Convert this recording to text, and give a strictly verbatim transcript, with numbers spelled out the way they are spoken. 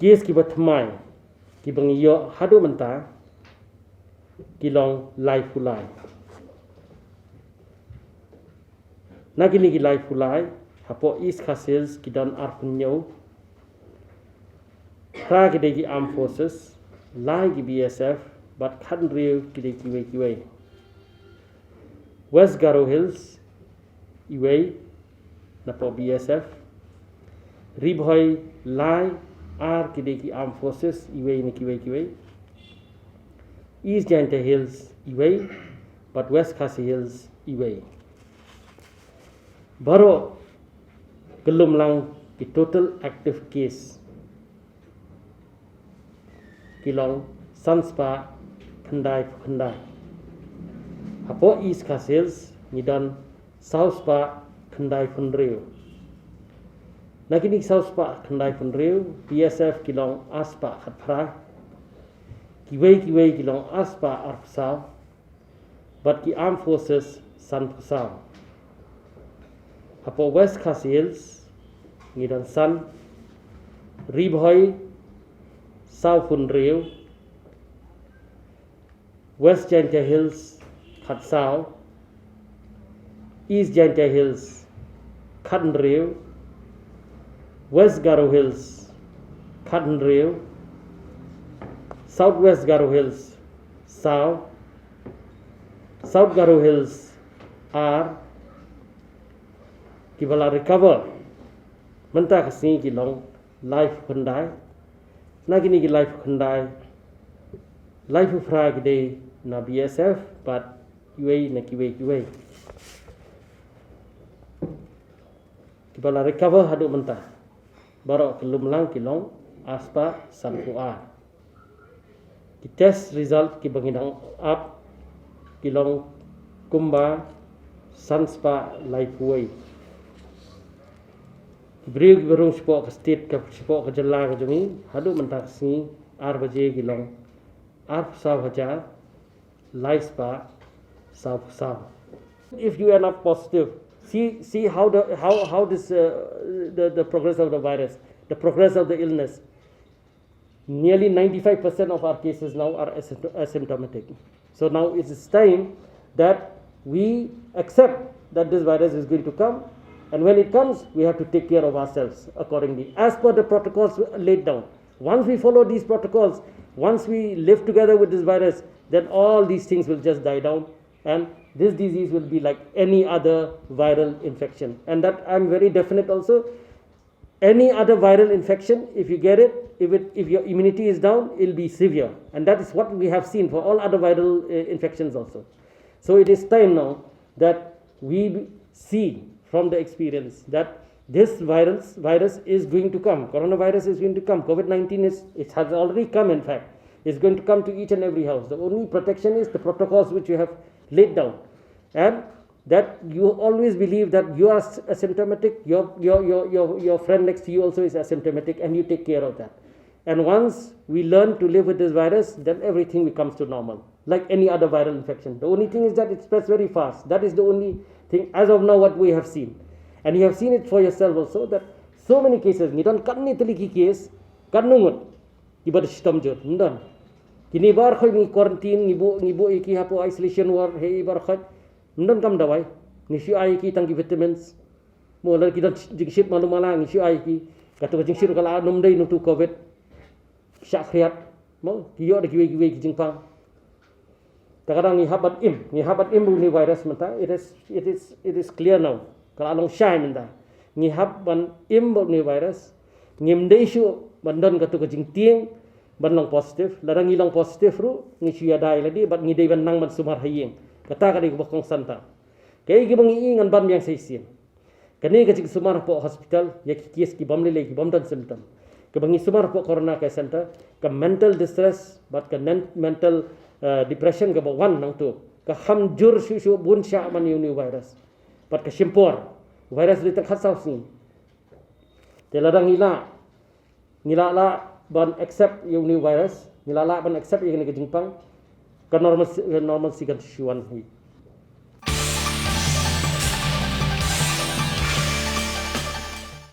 Case kiba thymmai kiba ngi ïoh haduh mynta ki long laiphew lai. Na kine ki laiphew lai, hapoh East Khasi Hills ki don arphew hynñiew. Phra ki dei ki Armed Forces, lai ki B S F, bad khathynriew ki dei kiwei kiwei. West Garo Hills, iwei, napoh B S F. Ri Bhoi, lai, ar ki dei ki Armed Forces, iwei na kiwei kiwei. East Jaintia Hills, iwei, bad West Khasi Hills, iwei. Baroh kyllum lang ki total active case ki long san spah khyndai phew khyndai. Hapoh East Khasi Hills ngi don saw spah khyndai phew hynriew. Na kine saw spah khyndai phew hynriew, B S F ki long ar spah khatphra. Kiwei kiwei ki long ar spah arphew saw. Bad ki Armed Forces sanphew saw. Hapoh West Khasi Hills ngi don san, Ri Bhoi sawphew hynriew, West Jaintia Hills khatsaw, East Jaintia Hills khathynriew, West Garo Hills khathynriew, South West Garo Hills saw, South Garo Hills ar. Kiba la recover mynta ka sngi ki long laiphew khyndai. Na kine ki laiphew khyndai, laiphew phra ki dei na B S F bad kiwei na kiwei kiwei. Kiba la recover haduh mynta baroh kyllum lang ki long ar spah sanphew ar. Ki test result kiba ngi dang ap ki long kumba san spah laiphew wei. Ki briew kiba rung shapoh ka state, ka shapoh ka jylla ka jong ngi, haduh mynta ka sngi ar baje ki long arphew saw hajar lai spah sawphew saw. If you end up positive, see, see how the, how, how this, uh, the, the progress of the virus, the progress of the illness. Nearly ninety-five percent of our cases now are asympto-, asymptomatic. So now it is time that we accept that this virus is going to come, and when it comes, we have to take care of ourselves accordingly, as per the protocols laid down. Once we follow these protocols, once we live together with this virus, then all these things will just die down, and this disease will be like any other viral infection. And that I'm very definite also. Any other viral infection, if you get it, if it, if your immunity is down, it'll be severe. And that is what we have seen for all other viral, uh, infections also. So it is time now that we see from the experience that this virus, virus is going to come. Coronavirus is going to come. COVID nineteen is, it has already come, in fact. It's going to come to each and every house. The only protection is the protocols which you have laid down. And that you always believe that you are s-, asymptomatic, your, your, your, your, your friend next to you also is asymptomatic, and you take care of that. And once we learn to live with this virus, then everything becomes to normal, like any other viral infection. The only thing is that it spreads very fast. That is the only thing as of now what we have seen. And you have seen it for yourself also, that so many cases, ngi don katne tylli ki case, katno ngut kiba da shitom jur, ym don. Kine baroh ngi quarantine, ngi buh, ngi buh ïa ki hapoh isolation ward, hei baroh, ym don kam dawai. Ngi shu ai ïa ki tang ki vitamins. Mo lada ki don jingshit malu mala ngi shu ai ïa ki. Kato ka jingshit ka la nym dei nangtu covid. Shah khriat. Mo ki ïoh da kiwei kiwei ki jingpang. Te ka dang ngi hap ban im, ngi hap ban im bad une u virus mynta. It is, it is, it is clear now. Ka la long shai mynta. Ngi hap ban im bad une u virus. Ngim dei shuh ban don kato ka jingtieng ban long positive. Lada ngi long positive ruh ngi shu ïada ïa lade bad ngi dei ban nang ban sumar ha ïing. Kata ka dei kaba kongsan tam. Kaei kaba ngi i ngan ban biang sa shisien. Kane ka jingsumar hapoh hospital ïa ki case ki bym lei lei ki bym don symptom. Kaba ngi sumar hapoh Corona Care Center, ka mental distress bad ka nen-, mental, eh, depression kaba wan nangtu, ka kham jur shuh shuh bun shah man ïa une u virus. Bad ka shim por, u virus u dei tang khatsaw sngi. Te lada ngi lah, ngi lah lah ban accept ïa une u virus, ngi lah lah ban accept ïa kane ka jingpang, ka normalcy, ka normalcy kan shu wan hi.